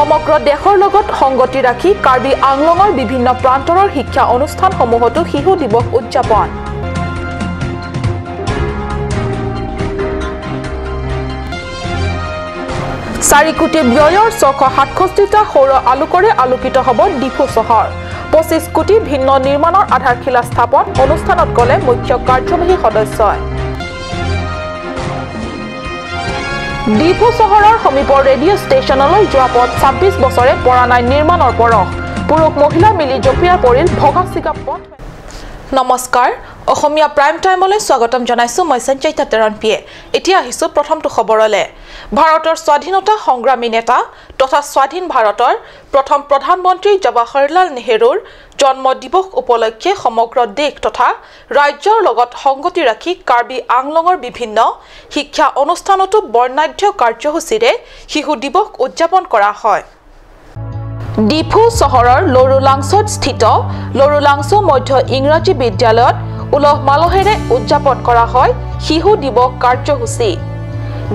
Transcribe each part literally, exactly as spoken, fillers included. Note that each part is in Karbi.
সমগ্ৰ দেশৰ লগত সংগতি ৰাখি কাৰ্বি আংলঙৰ বিভিন্ন প্ৰান্তৰৰ শিক্ষা অনুষ্ঠানসমূহতো শিশু দিৱস উদযাপন। চাৰি কোটি ব্যয়ৰ ছশ সাতষষ্ঠিটা সৌৰ আলোকৰে আলোকিত হ'ব ডিফু চহৰ। পঁচিছ কোটি ভিন্ন নিৰ্মাণৰ আধাৰশিলা স্থাপন অনুষ্ঠানত ক'লে মুখ্য কাৰ্যবাহী সদস্যই। ডিফু চহৰৰ সমীপৰ ৰেডিঅ' ষ্টেচনলৈ যোৱা পথ ছাব্বিছ বছৰে পৰা নাই নিৰ্মাণৰ পৰশ। পুৰুষ মহিলা মিলি জপিয়াই পৰিল ভগা চিগা পথ। নমস্কাৰ, অসমীয়া প্ৰাইম টাইমলৈ স্বাগতম জনাইছো মই সঞ্চয়িতা তেৰণপিয়ে। এতিয়া আহিছো প্ৰথমটো খবৰলে। ভাৰতৰ স্বাধীনতা সংগ্ৰামী নেতা তথা স্বাধীন ভাৰতৰ প্ৰথম প্ৰধানমন্ত্ৰী জৱাহৰলাল নেহৰুৰ জন্ম দিৱস উপলক্ষে সমগ্ৰ দেশ তথা ৰাজ্যৰ লগত সংগতি ৰাখি কাৰ্বি আংলঙৰ বিভিন্ন শিক্ষা অনুষ্ঠানতো বৰ্ণাঢ্য কাৰ্যসূচীৰে শিশু দিৱস উদযাপন কৰা হয়। ডিফু চহৰৰ লৰুলাংচত স্থিত লৰুলাংচ মধ্য ইংৰাজী বিদ্যালয়ত উলহ মালহেৰে উদযাপন কৰা হয় শিশু দিৱস কাৰ্যসূচী।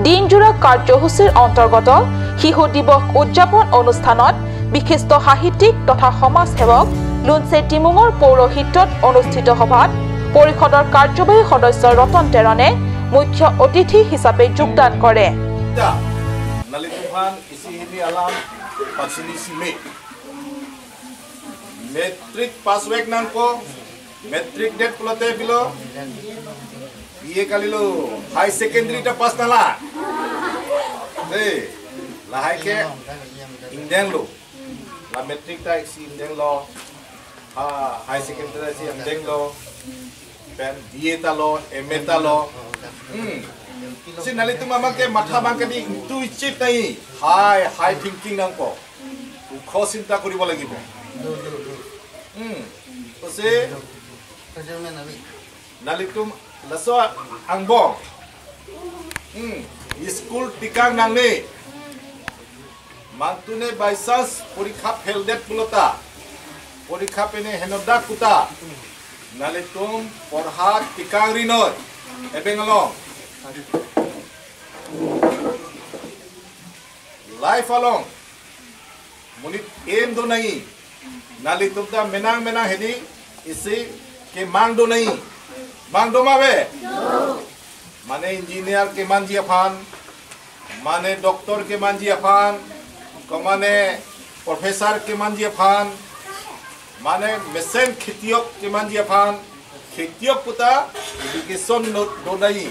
দিনজোৰা কাৰ্যসূচীৰ অন্তৰ্গত শিশু দিৱস উদযাপন অনুষ্ঠানত বিশিষ্ট সাহিত্যিক তথা সমাজসেৱক লুনচে টিমুঙৰ পৌৰোহিত্যত অনুষ্ঠিত সভাত পৰিষদৰ কাৰ্যবাহী সদস্য ৰতন তেৰণে মুখ্য অতিথি হিচাপে যোগদান কৰে। Nalitum aphan isi hini alam pachini sime. Matric pass vek nangpo, matric det pulote bilo, B A kalilo, high secondary ta pass nanglang. Dei, lahai ke ingdenglo. La matric ta isi ingdenglo. Ha, high secondary ta isi ingdenglo. Pen B A ta lo, M A ta lo. Hmm. Si nalitum amat ke matha abang ke di intuitive nai. High, high thinking nangpo. ওখ চিন্তা কৰিব লাগিব। উম, কৈছে, নালিতুম লাচ' আংবং। উম, স্কুল টিকাং নাংনে। Mangtune by chance পৰীক্ষা ফেইল দেত পুলতা। পৰীক্ষা পেনে হেনদা কুতা। Nalitum porha টিকাং rinoi. Ebeng along. Life along. Monit aim do nai. Nalitum ta menang menang hedi isi kemang do nai. Bang do ma be? Mane engineer kemanji aphan, mane doctor kemanji aphan, ko mane professor kemanji aphan, mane mesen khetiok kemanji aphan, khetiok puta education no do nai.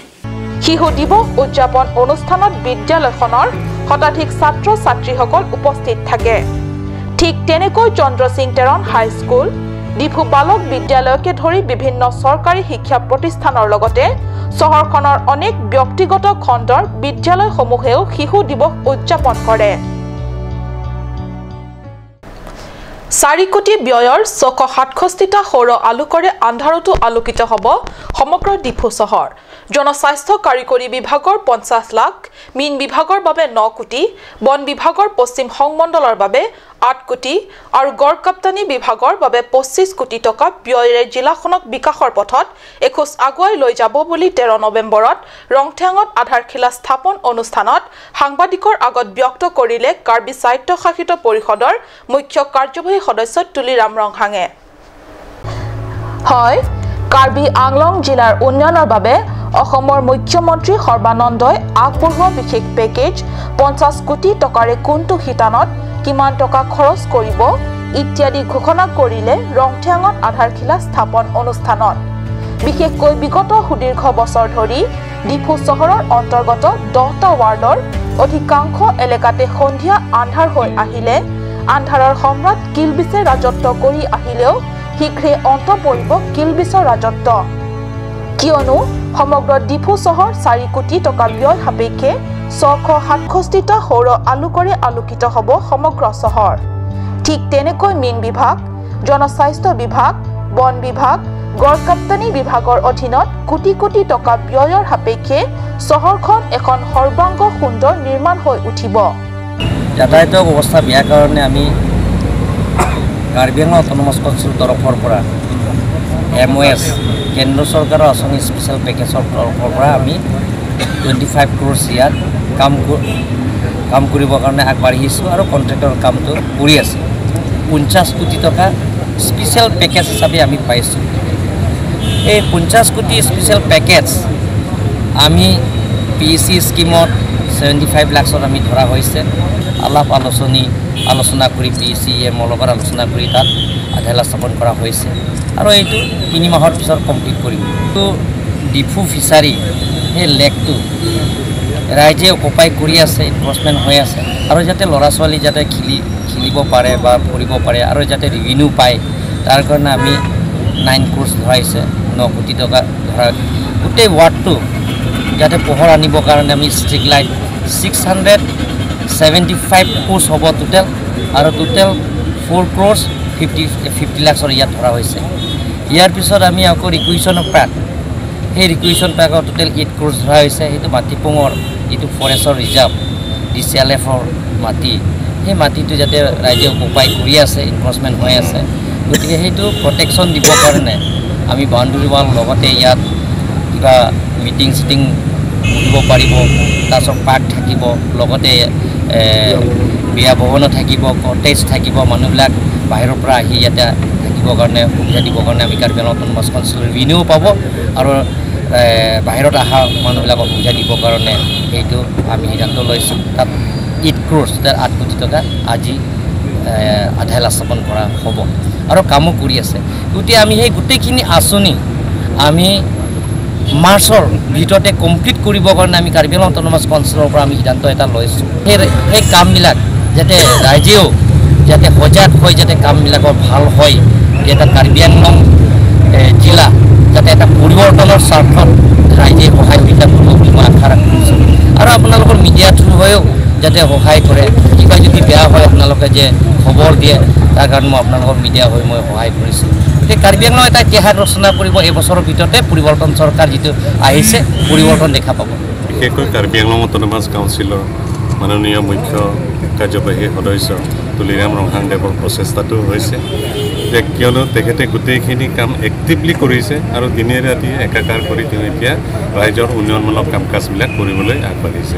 শিশু দিৱস উদযাপন অনুষ্ঠানত বিদ্যালয়খনৰ শতাধিক ছাত্ৰ ছাত্ৰীসকল উপস্থিত থাকে। ঠিক তেনেকৈ চন্দ্ৰ সিং তেৰণ হাইস্কুল, ডিফু বালক বিদ্যালয়কে ধৰি বিভিন্ন চৰকাৰী শিক্ষা প্ৰতিষ্ঠানৰ লগতে চহৰখনৰ অনেক ব্যক্তিগত খণ্ডৰ বিদ্যালয়সমূহেও শিশু দিৱস উদযাপন কৰে। চাৰি কোটি ব্যয়ৰ ছশ সাতষষ্ঠিটা সৌৰ আলোকৰে আন্ধাৰতো আলোকিত হ'ব সমগ্ৰ ডিফু চহৰ। জনস্বাস্থ্য কাৰিকৰী বিভাগৰ পঞ্চাশ লাখ, মীন বিভাগৰ বাবে ন কোটি, বন বিভাগৰ পশ্চিম সংমণ্ডলৰ বাবে আঠ কোটি আৰু গড়কাপ্তানি বিভাগৰ বাবে পঁচিছ কোটি টকা ব্যয়েৰে জিলাখনক বিকাশৰ পথত এখোজ আগুৱাই লৈ যাব বুলি তেৰ নৱেম্বৰত ৰংঠেঙত আধাৰশিলা স্থাপন অনুষ্ঠানত সাংবাদিকৰ আগত ব্যক্ত কৰিলে কাৰ্বি স্বায়ত্তশাসিত পৰিষদৰ মুখ্য কাৰ্যবাহী সদস্য তুলিৰাম ৰংহাঙে। হয়, কাৰ্বি আংলং জিলাৰ উন্নয়নৰ বাবে অসমৰ মুখ্যমন্ত্ৰী সৰ্বানন্দই আগবঢ়োৱা বিশেষ পেকেজ পঞ্চাশ কোটি টকাৰে কোনটো শিতানত কিমান টকা খৰচ কৰিব ইত্যাদি ঘোষণা কৰিলে ৰংঠেঙত আধাৰশিলা স্থাপন অনুষ্ঠানত। বিশেষকৈ বিগত সুদীৰ্ঘ বছৰ ধৰি ডিফু চহৰৰ অন্তৰ্গত দহটা ৱাৰ্ডৰ অধিকাংশ এলেকাতে সন্ধিয়া আন্ধাৰ হৈ আহিলে আন্ধাৰৰ সম্ৰাট কিলবিছে ৰাজত্ব কৰি আহিলেও শীঘ্ৰে অন্ত পৰিব কিলবিছৰ ৰাজত্ব। কিয়নো সমগ্ৰ ডিফু চহৰ চাৰি কোটি টকা ব্যয় সাপেক্ষে ছশ সাতষষ্ঠিটা সৌৰ আলোকৰে আলোকিত হ'ব সমগ্ৰ চহৰ। ঠিক তেনেকৈ মীন বিভাগ, জনস্বাস্থ্য বিভাগ, বন বিভাগ, গড়কাপ্তানি বিভাগৰ অধীনত কোটি কোটি টকা ব্যয়ৰ সাপেক্ষে চহৰখন এখন সৰ্বাংগ সুন্দৰ নিৰ্মাণ হৈ উঠিব। যাতায়াতৰ ব্যৱস্থা বেয়া কাৰণে আমি কাৰ্বি আংলং অট'নমাছ কাউন্সিল তৰফৰ পৰা এম অ' এছ, কেন্দ্ৰ চৰকাৰৰ আঁচনি স্পেচিয়েল পেকেজৰ তৰফৰ পৰা আমি টুৱেণ্টি ফাইভ ক্ৰ'ৰ্ছ ইয়াত কাম ক- কাম কৰিবৰ কাৰণে আগবাঢ়িছোঁ আৰু কণ্ট্ৰেক্টৰ কামটো কৰি আছে। পঞ্চাছ কোটি টকা স্পেচিয়েল পেকেজ হিচাপে আমি পাইছোঁ। এই পঞ্চাছ কোটি স্পেচিয়েল পেকেজ আমি পি ই চি স্কিমত ছেভেণ্টি ফাইভ লাখছত আমি ধৰা হৈছে। আলাপ আলোচনী, আলোচনা কৰি পি ই চি এ এমৰ লগত আলোচনা কৰি তাত আধাৰশিলা স্থাপন কৰা হৈছে আৰু এইটো তিনি মাহৰ পিছত কমপ্লিট কৰিম। তো ডিফু ফিচাৰী, সেই লেকটো ৰাইজে অকুপাই কৰি আছে, এনক্ৰচমেণ্ট হৈ আছে আৰু যাতে ল'ৰা ছোৱালী যাতে খেলি খেলিব পাৰে বা ফুৰিব পাৰে আৰু যাতে ৰেভিনিউ পায়, তাৰ কাৰণে আমি নাইন ক্ৰ'ৰ্ছ ধৰাইছে, ন কোটি টকা ধৰা। গোটেই ৱাৰ্ডটো যাতে পোহৰ আনিবৰ কাৰণে আমি street light six hundred seventy five post হ'ব টোটেল আৰু টোটেল ফ'ৰ ক্ৰ'ৰ্ছ ফিফটি ফিফটি লাখছৰ ইয়াত ধৰা হৈছে। ইয়াৰ পিছত আমি আকৌ ৰিকুইজিশ্যনৰ পাৰ্ট, সেই ৰিকুইজিশ্যন পাৰ্টৰ টোটেল এইট ক্ৰ'ৰ্ছ ধৰা হৈছে। সেইটো মাটিপুঙৰ যিটো ফৰেষ্টৰ ৰিজাৰ্ভ, ডি চি এল এফৰ মাটি, সেই মাটিটো যাতে ৰাইজে অকুপাই কৰি আছে, এনক্ৰচমেণ্ট হৈ আছে, গতিকে সেইটো প্ৰটেকশ্যন দিবৰ কাৰণে আমি বাউণ্ডেৰী ৱাল লগতে ইয়াত কিবা মিটিং চিটিং বহিব পাৰিব, তাৰপিছত পাৰ্ক থাকিব, লগতে এ, বিয়া ভৱনো থাকিব, কটেজ থাকিব, মানুহবিলাক বাহিৰৰ পৰা আহি ইয়াতে থাকিবৰ কাৰণে সুবিধা দিবৰ কাৰণে আমি কাৰ্বি আংলং অট'নমাছ কাউন্সিলৰ ৰেভিনিউ পাব আৰু এ, বাহিৰত অহা মানুহবিলাকক সুবিধা দিবৰ কাৰণে সেইটো আমি সিদ্ধান্ত লৈছোঁ। তাত এইট ক্ৰ'ৰ্ছ, তাৰ আঠ কোটি টকা আজি এ, আধাৰশিলা স্থাপন কৰা হ'ব আৰু কামো কৰি আছে। গতিকে আমি সেই গোটেইখিনি আঁচনি আমি মাৰ্চৰ ভিতৰতে কমপ্লিট কৰিবৰ কাৰণে আমি কাৰ্বি আংলং অট'নমাছ কাউন্সিলৰ পৰা আমি সিদ্ধান্ত এটা লৈছোঁ। সেই সেই কামবিলাক যাতে ৰাইজেও যাতে সজাগ হৈ যাতে কামবিলাকৰ ভাল হয়, যে এটা কাৰ্বি আংলং এ, জিলা যাতে এটা পৰিৱৰ্তনৰ স্বাৰ্থত ৰাইজে সহায় সুবিধা কৰিব বুলি মই আশা ৰাখিছোঁ। আৰু আপোনালোকৰ মিডিয়া থ্ৰু হৈও যাতে সহায় কৰে, কিবা যদি বেয়া হয় আপোনালোকে যে খবৰ দিয়ে, তাৰ কাৰণে মই আপোনালোকৰ মিডিয়া হৈ মই সহায় কৰিছোঁ। গতিকে কাৰ্বি আংলং এটা ইতিহাস ৰচনা কৰিব এই বছৰৰ ভিতৰতে, পৰিৱৰ্তন চৰকাৰ যিটো আহিছে, পৰিৱৰ্তন দেখা পাব। বিশেষকৈ কাৰ্বি আংলং অট'নমাছ কাউন্সিলৰ মাননীয় মুখ্য কাৰ্যবাহী সদস্য তুলিৰাম ৰংহাং দেৱৰ প্ৰচেষ্টাটো হৈছে যে, কিয়নো তেখেতে গোটেইখিনি কাম এক্টিভলি কৰিছে আৰু দিনে ৰাতিয়ে একাকাৰ কৰি তেওঁ এতিয়া ৰাইজৰ উন্নয়নমূলক কাম কাজবিলাক কৰিবলৈ আগবাঢ়িছে।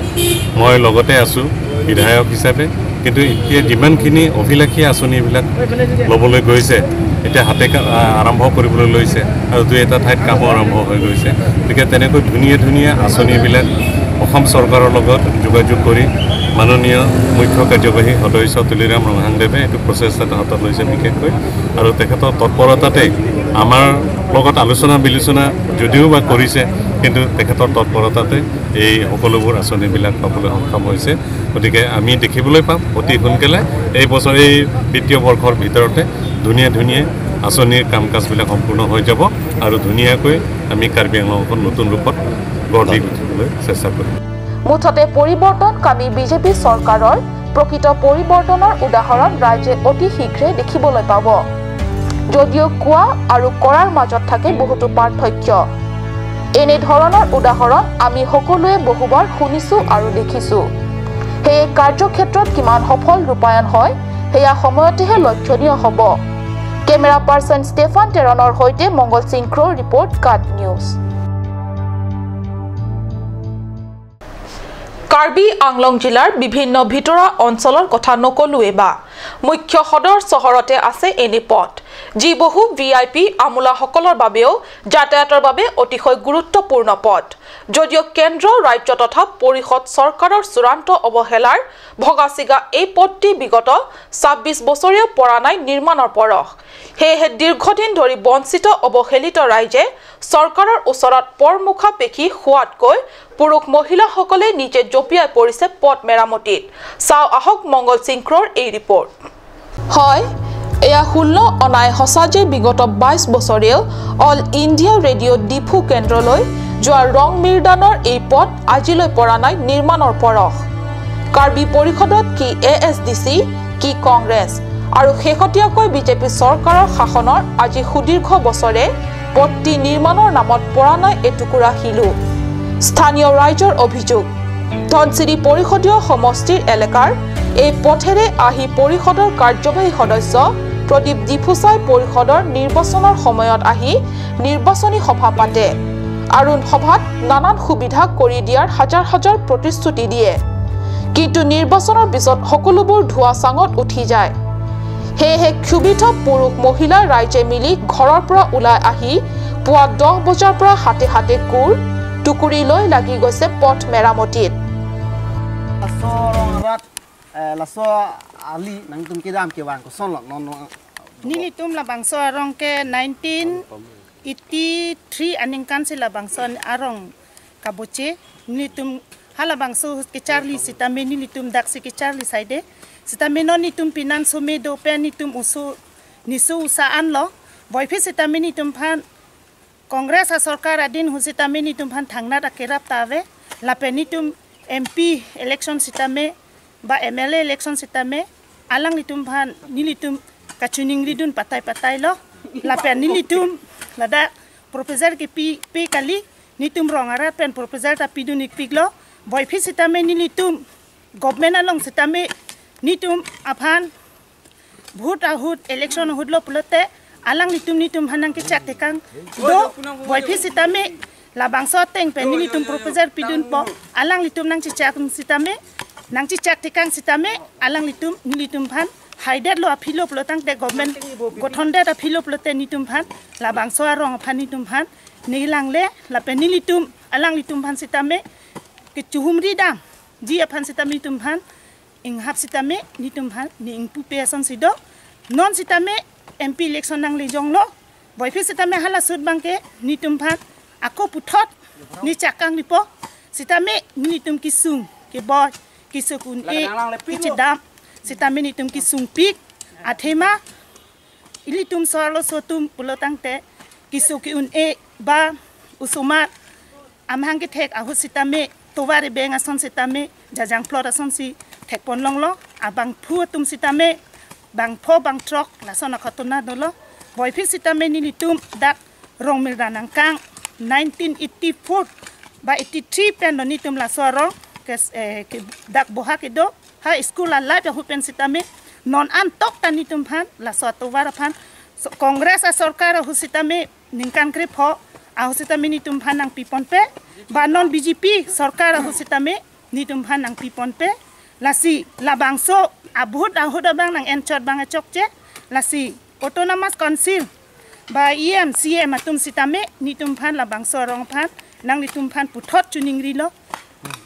মই লগতে আছোঁ বিধায়ক হিচাপে, কিন্তু এতিয়া যিমানখিনি অভিলাষী আঁচনিবিলাক ল'বলৈ গৈছে, এতিয়া হাতে কা-, আ-, আৰম্ভ কৰিবলৈ লৈছে আৰু দুই এটা ঠাইত কামো আৰম্ভ হৈ গৈছে। গতিকে তেনেকৈ ধুনীয়া ধুনীয়া আঁচনিবিলাক অসম চৰকাৰৰ লগত যোগাযোগ কৰি মাননীয় মুখ্য কাৰ্যবাহী সদস্য তুলিৰাম ৰংহাং দেৱে এইটো প্ৰচেষ্টা এটা হাতত লৈছে বিশেষকৈ। আৰু তেখেতৰ তৎপৰতাতেই আমাৰ লগত আলোচনা বিলোচনা যদিও বা কৰিছে, কিন্তু তেখেতৰ তৎপৰতাতে এই সকলোবোৰ আঁচনিবিলাক পাবলৈ সক্ষম হৈছে। গতিকে আমি দেখিবলৈ পাম অতি সোনকালে এই বছৰ, এই বিত্তীয় বৰ্ষৰ ভিতৰতে ধুনীয়া ধুনীয়া আঁচনিৰ কাম কাজবিলাক সম্পূৰ্ণ হৈ যাব আৰু ধুনীয়াকৈ আমি কাৰ্বি আংলংখন নতুন ৰূপত গঢ় দি উঠিবলৈ চেষ্টা কৰিম। মুঠতে পৰিৱৰ্তনকামী বিজেপি চৰকাৰৰ প্ৰকৃত পৰিৱৰ্তনৰ উদাহৰণ ৰাইজে অতি শীঘ্ৰে দেখিবলৈ পাব। যদিও কোৱা আৰু কৰাৰ মাজত থাকে বহুতো পাৰ্থক্য। এনেধৰণৰ উদাহৰণ আমি সকলোৱে বহুবাৰ শুনিছো আৰু দেখিছো। সেয়ে কাৰ্যক্ষেত্ৰত কিমান সফল ৰূপায়ণ হয়, সেয়া সময়তেহে লক্ষণীয় হ'ব। কেমেৰা পাৰ্চন ষ্টেফান টেৰণৰ সৈতে মংগল সিং ক্ৰ'ৰ ৰিপৰ্ট, কাট নিউজ। কাৰ্বি আংলং জিলাৰ বিভিন্ন ভিতৰুৱা অঞ্চলৰ কথা নকলোৱে বা, মুখ্য সদৰ চহৰতে আছে এনে পথ, যি বহু ভি আই পি আমোলাসকলৰ বাবেও যাতায়াতৰ বাবে অতিশয় গুৰুত্বপূৰ্ণ পথ। যদিও কেন্দ্ৰ, ৰাজ্য তথা পৰিষদ চৰকাৰৰ চূড়ান্ত অৱহেলাৰ ভগা ছিগা এই পথটি বিগত ছাব্বিছ বছৰেও পৰা নাই নিৰ্মাণৰ পৰশ। সেয়েহে দীৰ্ঘদিন ধৰি বঞ্চিত অৱহেলিত ৰাইজে চৰকাৰৰ ওচৰত পৰমুখাপেখী হোৱাতকৈ পুৰুষ মহিলাসকলে নিজে জঁপিয়াই পৰিছে পথ মেৰামতিত। চাওঁ আহক মংগল সিং ক্ৰ'ৰ এই ৰিপৰ্ট। হয়, এয়া ষোল্ল অনাই সঁচা যে বিগত বাইছ বছৰেও অল ইণ্ডিয়া ৰেডিঅ' ডিফু কেন্দ্ৰলৈ যোৱা ৰং মিৰ্দানৰ এই পথ আজিলৈ পৰা নাই নিৰ্মাণৰ পৰশ। কাৰ্বি পৰিষদত কি এ এছ ডি চি, কি কংগ্ৰেছ আৰু শেহতীয়াকৈ বিজেপি চৰকাৰৰ শাসনৰ আজি সুদীৰ্ঘ বছৰে পথটি নিৰ্মাণৰ নামত পৰা নাই এটুকুৰা শিলো। স্থানীয় ৰাইজৰ অভিযোগ, ধনশিৰি পৰিষদীয় সমষ্টিৰ এলেকাৰ এই পথেৰে আহি পৰিষদৰ কাৰ্যবাহী সদস্য প্ৰদীপ ডিফুচাই পৰিষদৰ নিৰ্বাচনৰ সময়ত আহি নিৰ্বাচনী সভা পাতে আৰু সভাত নানান সুবিধা কৰি দিয়াৰ হাজাৰ হাজাৰ প্ৰতিশ্ৰুতি দিয়ে। কিন্তু নিৰ্বাচনৰ পিছত সকলোবোৰ ধোঁৱা চাঙত উঠি যায়। সেয়েহে ক্ষোভিত পুৰুষ মহিলা ৰাইজে মিলি ঘৰৰ পৰা ওলাই আহি পুৱা দহ বজাৰ পৰা হাতে হাতে কোৰ, টুকুৰি লৈ লাগি গৈছে পথ মেৰামতিত। Laso rong arat, eh, laso ali nangtum kedam kevang kosonlo non non. Nelitum labangso arong ke nineteen eighty-three aningkan si labangso arong kaboche. Nelitum halabangso kecharli sitame nelitum daksi kecharli saide. Sitame non nelitum pinan some do pen nelitum oso niso osa anlo. Boiphi sitame nelitum phan Congress asorkar adin hu sitame nelitum phan thangnat akerap ta ave. Lapen nelitum M P election sitame ba M L A election sitame alanglitum phan nelitum kachiningridun patai patai lo. Lapen nelitum ladak proposal kepi pe kali, nelitum rong arat pen proposal ta pidun ikpiklo. Boiphi sitame nelitum government along sitame nelitum aphan vote ahut, election ahut lo pulote alanglitum nelitum phan nangkechak tekang do. Boiphi sitame labangso ateng pen nelitum proposal pidunpo, alanglitum nangchechak sitame, nangchechak tekang sitame alanglitum nelitum phan haidetlo, aphi lo pulotangte government gothondet aphi lo pulote nelitum phan labangso arong aphan nelitum phan nelangle. Lapen nelitum alanglitum phan sitame kechehumri damji aphan sitame nelitum phan inghap sitame nelitum phan ne ingpupe asonsi do. Non sitame M P election nanglejonglo. Boiphi sitame hala sut abangke nelitum phan ako puthot ne chakang nipo. Sitame nelitum kesung keboi, kesung un-e, kechedam sitame nelitum kesungpik. Athema ilitum so-arloso atum pulotangte kesung ke-un-e ba osomar amahang kethek ahut sitame tovar ebeng ason sitame jajang plot asonsi thekpon longlo. Abangphu atum sitame bangpho bangthrok lason akhatona dolo. Boiphi sitame nelitum dak Rongmirra nangkang nineteen eighty-four ba eighty-three pen do nelitum laso arong ke, eh, ke dak boha kedo. Ha school alai ahut pen sitame non antok ta nelitum phan laso atovar aphan so, Congress asorkar ahut sitame ningkan krepho ahut sitame nelitum phan nangpiponpe, ba non B J P sorkar ahut sitame nelitum phan nangpiponpe. Lasi labangso abhut ahut abang nang enchot abang achokche. Lasi Autonomous Council ba E M, C M atum sitame nelitum phan labangso arong aphan nanglitum phan puthot chiningrilo.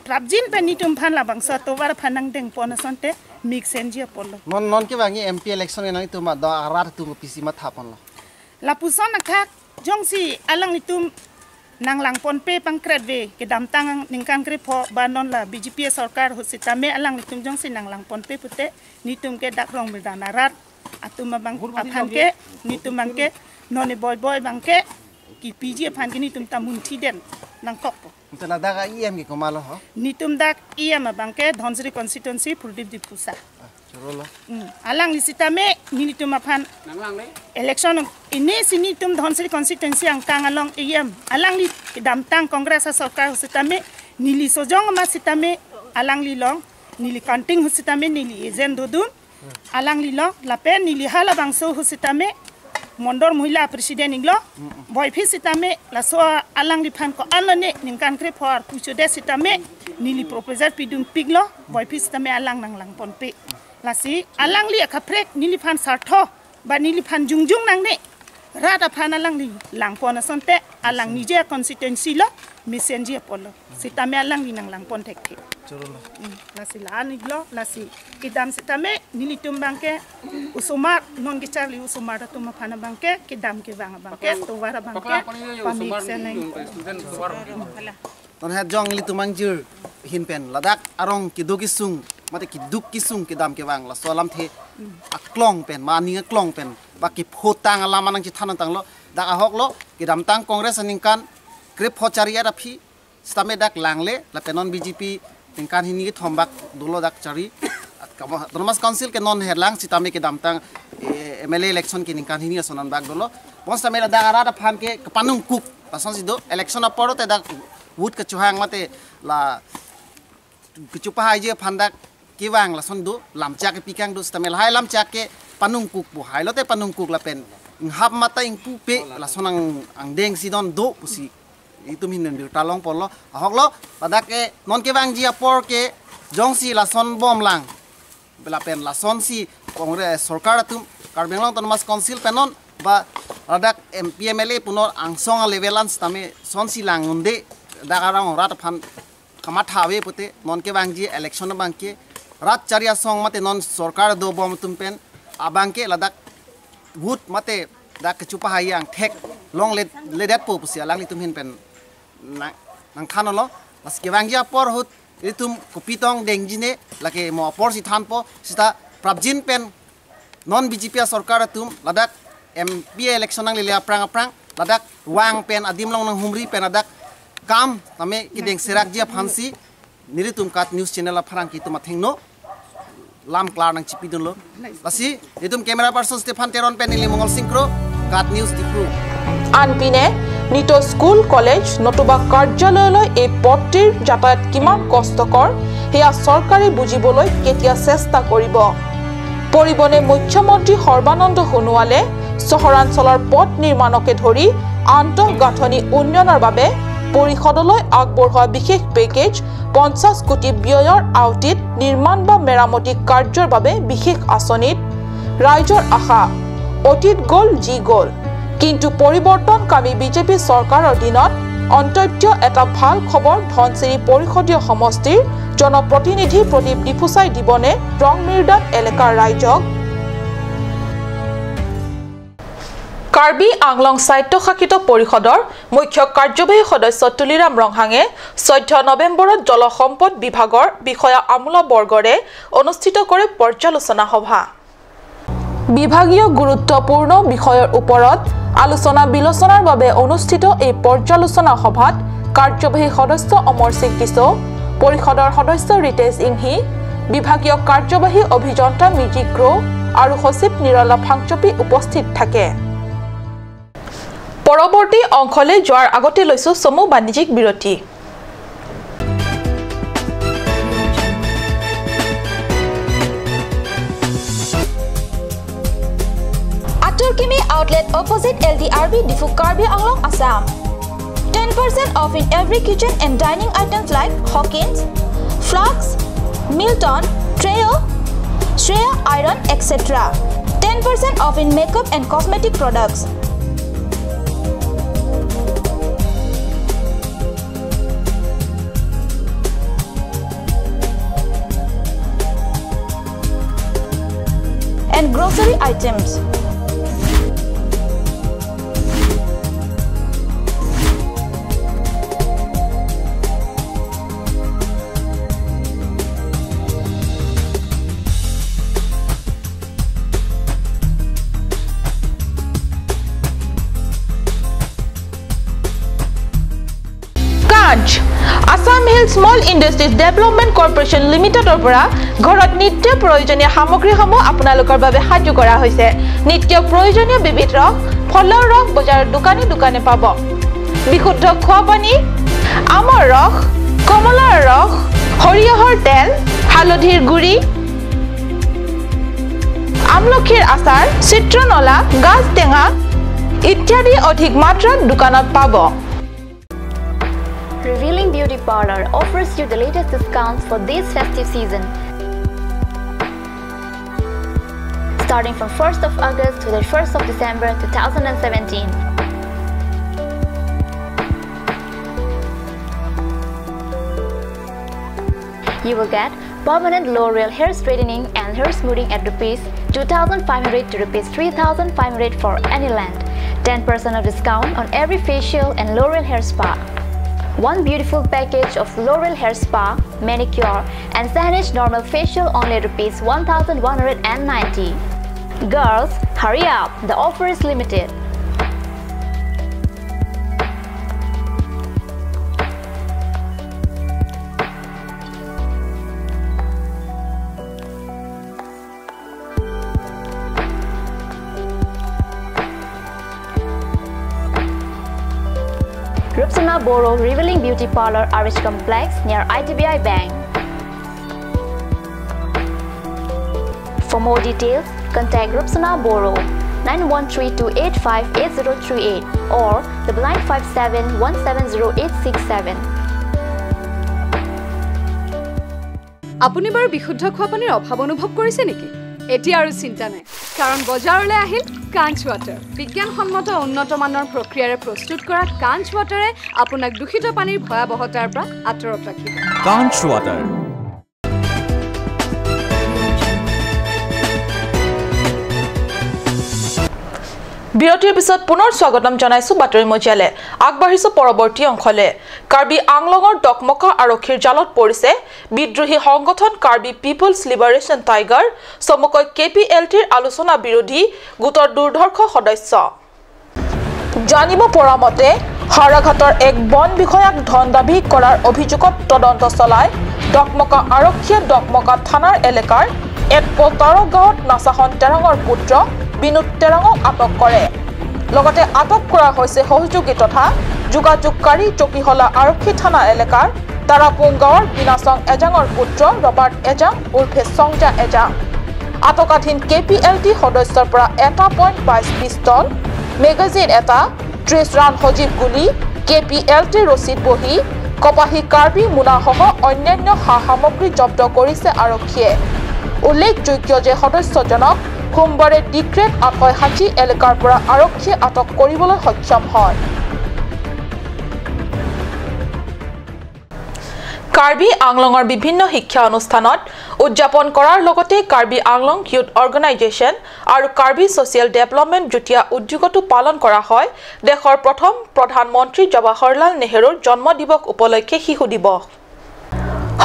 Prapjin pen nelitum phan labangso atovar aphan nangdengpon asonte mesen ji apotlo. Non non kevangji M P election nangtum do arat atum kopisi mathaponlo? Lapuson akhak jongsi alanglitum nanglangponpe pangkretve kedamtang ningkan krepho ba non la B J P sorkar ahut sitame alanglitum jongsi nanglangponpe pute nelitum ke dak Rongmirra arat atum abang aphan ke nelitum abangke non e boiboi abangke kepiji aphan ke nelitum ta munthi den nangkokpo. Ante ladak E M ke komatlo ho? Nelitum dak E M abangke Dhansiri constituency Pradip Diphusa. Ah, chorolo. Hmm. Alangli sitame nelitum aphan election ini si nelitum Dhansiri constituency angkang along E M. Alangli kedamtang Congress asorkar sitame neli sojong ma sitame alangli along neli kanting ahut sitame neli agent dodun. Alangli along lapen neli halabangso ahut sitame Mondol Mohila President iklo. Boiphi sitame laso alangliphan ko-an lone ningkan krepho arpu chodet sitame neli proposal pidunpiklo. Boiphi sitame alang nanglangponpe. Lasi alangli akaprek neliphan sartho ba neliphan jongjong nangne rat aphan alangli langpon asonte alang nije constituency lo mesenji apotlo. Sitame alangli nanglangpon thekthe. Chorolo. Hmm, lasi la-an iklo, lasi kedam sitame nelitum abangke osomar, non kecharli osomar atum aphan abangke kedam kevang abangke, paklang, tovar abangke paklang, paklang, pamik osomar seneng. Student osomar. Ton het jong ilitum angjir ahin pen ladak arong keduk kesung mate keduk kesung kedam kevang laso alamthe aklong pen, ma aning aklong pen ba kephotang alam anang chethan tanglo. Dak ahok lo kedamtang Congress aningkan krepho chari-et aphi sitame dak langle lapen non B J P ningkan hini kethom bak dolo dak chari. Kamo Autonomous Council ke non herlang sitame kedamtang, eh, M L A election ke ningkan hini ason an bak dolo. Bonsitame ladak arat aphan ke kepanungkuk asonsi do. Election apor te dak vote kechohang mate la kechopahaiji aphan dak kevang lason do, lamchak kepikang do sitame lahai lamchak ke panungkukpo, hailote panungkuk lapen inghap mate ingpupe lason ang angdeng si don do pusi itum hin birta longponlo. Ahok lo, ladak ke non kevangji apor ke jongsi lason bomlang, lapen lasonsi Congress sorkar atum Karbi Anglong Autonomous Council pen non ba ladak M P M L A punor angsong a level an sitame lasonsi lang-un-e, dak arong rat aphan kamatha ave pute non kevangji election abangke rat chari asong mate non sorkar dobom atum pen abangke ladak vote mate dak kechupa hayang theklongle, ledetpo pusi alanglitum ahin pen nang, nangthanlo. Lasi kevangji apor ahut ilitum kopi tong dengji ne, lake mo aporsi thanpo, seta prapjin pen non B J P asorkar atum ladak M P election nanglele aphrang aphrang ladak vang pen adim along nanghumri pen ladak kam tame kedeng serakji aphansi nelitum KAT News channel apharangke atum athengno lam klar nangchipidunlo. Lasi nelitum camera person Stephen Teron pen neli Mongol Singkro, KAT News Diphu. আনপিনে নিতৌ school, college নতুবা কাৰ্যালয়লৈ এই পথটিৰ যাতায়াত কিমান কষ্টকৰ, সেয়া চৰকাৰে বুজিবলৈ কেতিয়া চেষ্টা কৰিব? পৰিবহণে মুখ্যমন্ত্ৰী সৰ্বানন্দ সোণোৱালে চহৰাঞ্চলৰ পথ নিৰ্মাণকে ধৰি আন্তঃগাঁথনি উন্নয়নৰ বাবে পৰিষদলৈ আগবঢ়োৱা বিশেষ পেকেজ পঞ্চাশ কোটি ব্যয়ৰ আওতিত নিৰ্মাণ বা মেৰামতি কাৰ্যৰ বাবে বিশেষ আঁচনিত ৰাইজৰ আশা। অতীত গ'ল যি গ'ল, কিন্তু পৰিৱৰ্তনকামী বিজেপি চৰকাৰৰ দিনত অন্তত এটা ভাল খবৰ ধনশিৰি পৰিষদীয় সমষ্টিৰ জনপ্ৰতিনিধি প্ৰদীপ ডিফুচাই দিবনে ৰংমিৰ্দান এলেকাৰ ৰাইজক। কাৰ্বি আংলং স্বায়ত্তশাসিত পৰিষদৰ মুখ্য কাৰ্যবাহী সদস্য তুলিৰাম ৰংহাঙে চৈধ্য নৱেম্বৰত জলসম্পদ বিভাগৰ বিষয়া আমোলা বৰ্গৰে অনুষ্ঠিত কৰে পৰ্যালোচনা সভা। বিভাগীয় গুৰুত্বপূৰ্ণ বিষয়ৰ ওপৰত আলোচনা বিলোচনাৰ বাবে অনুষ্ঠিত এই পৰ্যালোচনা সভাত কাৰ্যবাহী সদস্য অমৰ সিং টিছো, পৰিষদৰ সদস্য ৰিতেশ ইংহি, বিভাগীয় কাৰ্যবাহী অভিযন্তা মিজি ক্ৰ আৰু সচিব নিৰলা ফাংচপি উপস্থিত থাকে। পৰৱৰ্তী অংশলৈ যোৱাৰ আগতে লৈছো চমু বাণিজ্যিক বিৰতি। Atur Kimi Outlet, opposite L D R B, Diphu, Karbi Anglong, Assam. Ten percent off in every kitchen and dining items like Hawkins, flasks, Milton, Trio, Shreya iron, et cetera. Ten percent off in makeup and cosmetic products. And grocery items. কাঞ্চ, Assam hill small industries development corporation লিমিটেডৰ পৰা ঘৰত নিত্য প্ৰয়োজনীয় সামগ্ৰীসমূহ আপোনালোকৰ বাবে সাজু কৰা হৈছে। নিত্য প্ৰয়োজনীয় বিবিধ ৰস, ফলৰ ৰস বজাৰৰ দোকানে দোকানে পাব। বিশুদ্ধ খোৱা পানী, আমৰ ৰস, কমলাৰ ৰস, সৰিয়হৰ তেল, হালধিৰ গুড়ি, আমলখিৰ আচাৰ, চিত্ৰনলা, গাজ টেঙা ইত্যাদি অধিক মাত্ৰাত দোকানত পাব। Revealing Beauty Parlor offers you the latest discounts for this festive season. Starting from first of August to the first of December two thousand and seventeen. You will get permanent L'Oreal hair straightening and hair smoothing at rupees two thousand five hundred to rupees three thousand five hundred for any length. Ten percent of discount on every facial and L'Oreal hair spa. One beautiful package of L'Oreal hair spa, manicure, and Saneesh normal facial only rupees one thousand one hundred and ninety. Girls, hurry up! The offer is limited. Rupsana Boro Revealing Beauty Parlor, R H Complex, near I D B I Bank. For more details, contact Rupsana Boro, nine one three two eight five eight zero three eight or double nine five seven one seven zero eight six seven. আপুনি বাৰু বিশুদ্ধ খোৱা পানীৰ অভাৱ অনুভৱ কৰিছে নেকি? এতিয়া আৰু চিন্তা নাই, কাৰণ বজাৰলৈ আহিল কাঞ্চ ৱাটাৰ। বিজ্ঞানসন্মত উন্নত মানৰ প্ৰক্ৰিয়াৰে প্ৰস্তুত কৰা কাঞ্চ ৱাটাৰে আপোনাক দূষিত পানীৰ ভয়াৱহতাৰ পৰা আঁতৰত ৰাখিব। কাঞ্চ ৱাটাৰ। বিৰতিৰ পিছত পুনৰ স্বাগতম জনাইছো বাতৰি মজিয়ালে। আগবাঢ়িছো পৰৱৰ্তী অংশলে। কাৰ্বি আংলঙৰ ডকমকা আৰক্ষীৰ জালত পৰিছে বিদ্ৰোহী সংগঠন কাৰ্বি পিপলছ লিবাৰেশ্যন টাইগাৰ, চমুকৈ কে পি এল টিৰ আলোচনা বিৰোধী গোটৰ দুৰ্ধৰ্ষ সদস্য। জানিব পৰা মতে, হাৰাঘাটৰ এক বন বিষয়াক ধন দাবী কৰাৰ অভিযোগত তদন্ত চলাই ডকমকা আৰক্ষীয়ে ডকমকা থানাৰ এলেকাৰ এক পটাৰ গাঁৱত নাচাহন তেৰাঙৰ পুত্ৰ বিনোদ তেৰাঙক আটক কৰে। লগতে আটক কৰা হৈছে সহযোগী তথা যোগাযোগকাৰী চকীহলা আৰক্ষী থানা এলেকাৰ তাৰাপুং গাঁৱৰ বিনাচং এজাঙৰ পুত্ৰ ৰবাৰ্ট এজাং উৰ্ফে চংজা এজাং। আটকাধীন কে পি এল টি সদস্যৰ পৰা এটা পইণ্ট বাইছ পিষ্টল, মেগাজিন এটা, ত্ৰিশ ৰাউণ্ড সজীৱ গুলী, কে পি এল টিৰ ৰচিদ বহী, কপাহী কাৰ্বি মোনাসহ অন্যান্য সা সামগ্ৰী জব্দ কৰিছে আৰক্ষীয়ে। উল্লেখযোগ্য যে সদস্যজনক সোমবাৰে ডিক্ৰেট আঠশ একাশী এলেকাৰ পৰা আৰক্ষীয়ে আটক কৰিবলৈ সক্ষম হয়। কাৰ্বি আংলঙৰ বিভিন্ন শিক্ষা অনুষ্ঠানত উদযাপন কৰাৰ লগতে কাৰ্বি আংলং ইউথ অৰ্গেনাইজেশ্যন আৰু কাৰ্বি ছ'চিয়েল ডেভেলপমেণ্ট যুটীয়া উদ্যোগতো পালন কৰা হয় দেশৰ প্ৰথম প্ৰধানমন্ত্ৰী জৱাহৰলাল নেহৰুৰ জন্ম দিৱস উপলক্ষে শিশু দিৱস।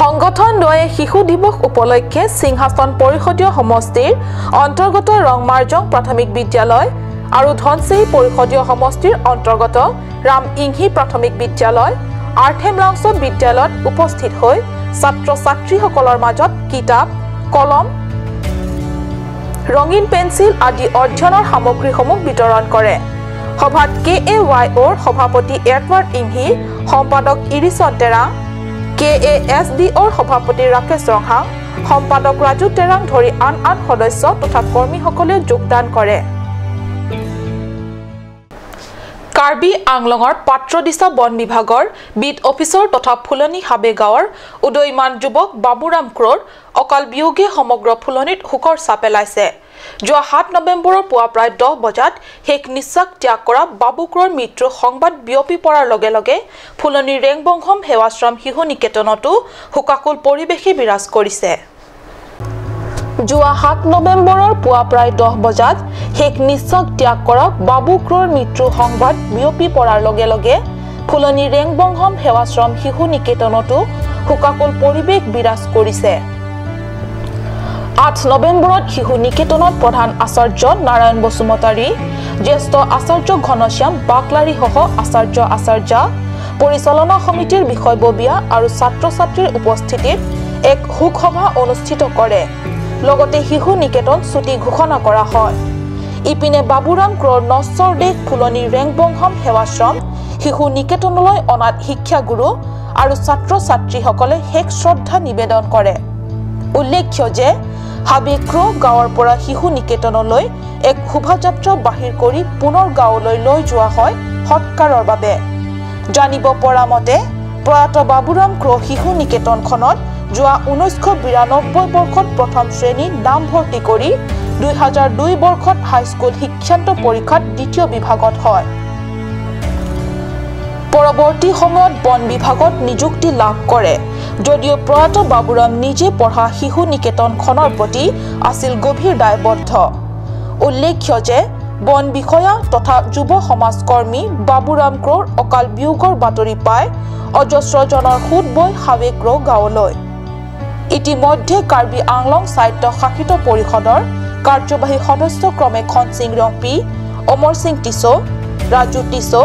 সংগঠনদ্বয়ে শিশু দিৱস উপলক্ষে সিংহাসন পৰিষদীয় সমষ্টিৰ অন্তৰ্গত ৰংমাৰ্জং প্ৰাথমিক বিদ্যালয় আৰু ধনচিৰি পৰিষদীয় সমষ্টিৰ অন্তৰ্গত ৰাম ইংহি প্ৰাথমিক বিদ্যালয়, আৰ্থেমলাংচ বিদ্যালয়ত উপস্থিত হৈ ছাত্ৰ ছাত্ৰীসকলৰ মাজত কিতাপ, কলম, ৰঙীন পেঞ্চিল আদি অধ্যয়নৰ সামগ্ৰীসমূহ বিতৰণ কৰে। সভাত কে এ ৱাই অ'ৰ সভাপতি এডৱাৰ্ড ইংহি, সম্পাদক ইৰিচন তেৰাং, কে এ এছ ডি অ'ৰ সভাপতি ৰাকেশ ৰংহাং, সম্পাদক ৰাজু তেৰাং ধৰি আন আন সদস্য তথা কৰ্মীসকলেও যোগদান কৰে। কাৰ্বি আংলঙৰ পাত্ৰদিছা বন বিভাগৰ বিট অফিচাৰ তথা ফুলনি হাবে গাঁৱৰ উদয়মান যুৱক বাবুৰাম ক্ৰ'ৰ অকাল বিয়োগে সমগ্ৰ ফুলনিত শোকৰ ছাঁ পেলাইছে। যোৱা সাত নৱেম্বৰৰ পুৱা প্ৰায় দহ বজাত শেষ নিশ্বাস ত্যাগ কৰা বাবু ক্ৰ'ৰ মৃত্যুৰ সংবাদ বিয়পি পৰাৰ লগে লগে ফুলনি ৰেংবংহম সেৱাশ্ৰম শিশু নিকেতনতো শোকাকুল পৰিৱেশে বিৰাজ কৰিছে। যোৱা সাত নৱেম্বৰৰ পুৱা প্ৰায় দহ বজাত শেষ নিশ্বাস ত্যাগ কৰা বাবু ক্ৰ'ৰ মৃত্যুৰ সংবাদ বিয়পি পৰাৰ লগে লগে ফুলনি ৰেংবংহম সেৱাশ্ৰম শিশু নিকেতনতো শোকাকুল পৰিৱেশ বিৰাজ কৰিছে। আঠ নৱেম্বৰত শিশু নিকেতনত প্ৰধান আচাৰ্য নাৰায়ণ বসুমতাৰী, জ্যেষ্ঠ আচাৰ্য ঘনশ্যাম বাকলাৰীসহ আচাৰ্য আচাৰ্যা, পৰিচালনা সমিতিৰ বিষয়ববীয়া আৰু ছাত্ৰ ছাত্ৰীৰ উপস্থিতিত এক শোক সভা অনুষ্ঠিত কৰে। লগতে শিশু নিকেতন ছুটি ঘোষণা কৰা হয়। ইপিনে বাবুৰাম ক্ৰ'ৰ নশ্বৰ দেহ ফুলনি ৰেংবংহম সেৱাশ্ৰম শিশু নিকেতনলৈ অনাত শিক্ষাগুৰু আৰু ছাত্ৰ ছাত্ৰীসকলে শেষ শ্ৰদ্ধা নিবেদন কৰে। উল্লেখ্য যে হাবি ক্ৰ' গাঁৱৰ পৰা শিশু নিকেতনলৈ এক শোভাযাত্ৰা বাহিৰ কৰি পুনৰ গাঁৱলৈ লৈ যোৱা হয় সৎকাৰৰ বাবে। জানিব পৰা মতে, প্ৰয়াত বাবুৰাম ক্ৰ' শিশু নিকেতনখনত যোৱা ঊনৈছশ বিৰানব্বৈ বৰ্ষত প্ৰথম শ্ৰেণী নামভৰ্তি কৰি দুই হাজাৰ দুই বৰ্ষত হাইস্কুল শিক্ষান্ত পৰীক্ষাত দ্বিতীয় বিভাগত হয়। পৰৱৰ্তী সময়ত বন বিভাগত নিযুক্তি লাভ কৰে। যদিও প্ৰয়াত বাবুৰাম নিজে পঢ়া শিশু নিকেতনখনৰ প্ৰতি আছিল গভীৰ দায়বদ্ধ। উল্লেখ্য যে বন বিষয়া তথা যুৱ সমাজকৰ্মী বাবুৰাম ক্ৰ'ৰ অকাল বিয়োগৰ বাতৰি পাই অজস্ৰজনৰ সোঁত বৈ হাবি ক্ৰ' গাঁৱলৈ। ইতিমধ্যে কাৰ্বি আংলং স্বায়ত্তশাসিত পৰিষদৰ কাৰ্যবাহী সদস্য ক্ৰমে খনসিং ৰংপি, অমৰ সিং টিছো, ৰাজু টিছো,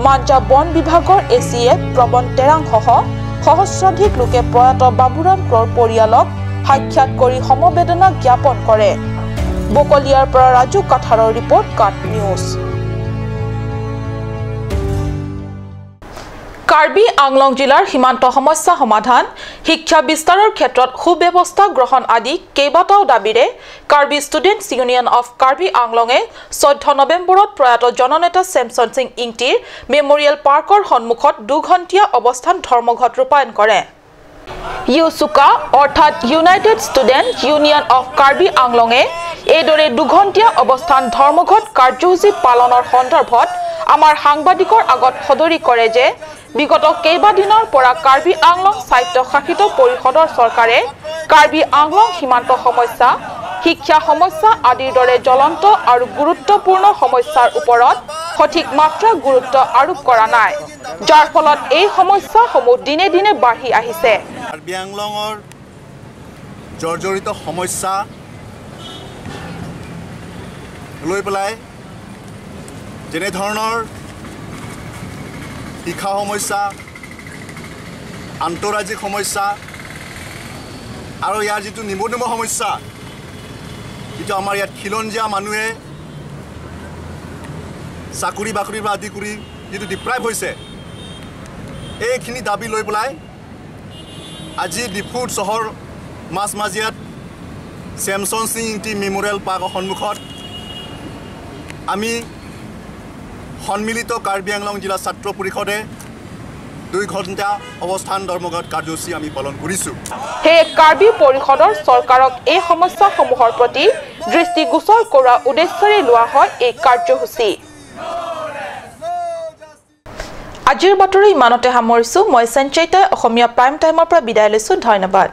মাঞ্জা বন বিভাগৰ এ চি এফ প্ৰবন তেৰাংসহ সহস্ৰাধিক লোকে প্ৰয়াত বাবুৰাম ক্ৰ'ৰ পৰিয়ালক সাক্ষাৎ কৰি সমবেদনা জ্ঞাপন কৰে। বকলিয়াৰ পৰা ৰাজু কাঠাৰৰ ৰিপৰ্ট, কাট নিউজ। কাৰ্বি আংলং জিলাৰ সীমান্ত সমস্যা সমাধান, শিক্ষা বিস্তাৰৰ ক্ষেত্ৰত সুব্যৱস্থা গ্ৰহণ আদি কেইবাটাও দাবীৰে Karbi students union of Karbi আংলঙে চৈধ্য নৱেম্বৰত প্ৰয়াত জননেতা ছেমছন সিং ইংতিৰ মেমৰিয়েল পাৰ্কৰ সন্মুখত দুঘণ্টীয়া অৱস্থান ধৰ্মঘট ৰূপায়ণ কৰে। ইউচুকা অৰ্থাৎ United student union of Karbi আংলঙে এইদৰে দুঘণ্টীয়া অৱস্থান ধৰ্মঘট কাৰ্যসূচী পালনৰ সন্দৰ্ভত আমাৰ সাংবাদিকৰ আগত সদৰি কৰে যে বিগত কেইবাদিনৰ পৰা কাৰ্বি আংলং স্বায়ত্তশাসিত পৰিষদৰ চৰকাৰে কাৰ্বি আংলং সীমান্ত সমস্যা, শিক্ষা সমস্যা আদিৰ দৰে জ্বলন্ত আৰু গুৰুত্বপূৰ্ণ সমস্যাৰ ওপৰত সঠিক মাত্ৰা গুৰুত্ব আৰোপ কৰা নাই, যাৰ ফলত এই সমস্যাসমূহ দিনে দিনে বাঢ়ি আহিছে। কাৰ্বি আংলঙৰ জৰ্জৰিত সমস্যা লৈ পেলাই যেনেধৰণৰ শিক্ষা সমস্যা, আন্তঃৰাজ্যিক সমস্যা আৰু ইয়াৰ যিটো নিবনুৱা সমস্যা, যিটো আমাৰ ইয়াত খিলঞ্জীয়া মানুহে চাকৰি বাকৰিৰ পৰা আদি কৰি যিটো ডিপ্ৰাইভ হৈছে, এইখিনি দাবী লৈ পেলাই আজি ডিফু চহৰ মাজমজিয়াত ছেমছন সিং ইংতি মেমৰিয়েল পাৰ্কৰ সন্মুখত আমি সন্মিলিত কাৰ্বি আংলং জিলা ছাত্ৰ পৰিষদে দুই ঘণ্টা অৱস্থান ধৰ্মঘট কাৰ্যসূচী আমি পালন কৰিছোঁ। সেয়ে কাৰ্বি পৰিষদৰ চৰকাৰক এই সমস্যাসমূহৰ প্ৰতি দৃষ্টিগোচৰ কৰোৱাৰ উদ্দেশ্যৰে লোৱা হয় এই কাৰ্যসূচী। আজিৰ বাতৰি ইমানতে সামৰিছো। মই সঞ্চয়িতাই অসমীয়া প্ৰাইম টাইমৰ পৰা বিদায় লৈছো। ধন্যবাদ।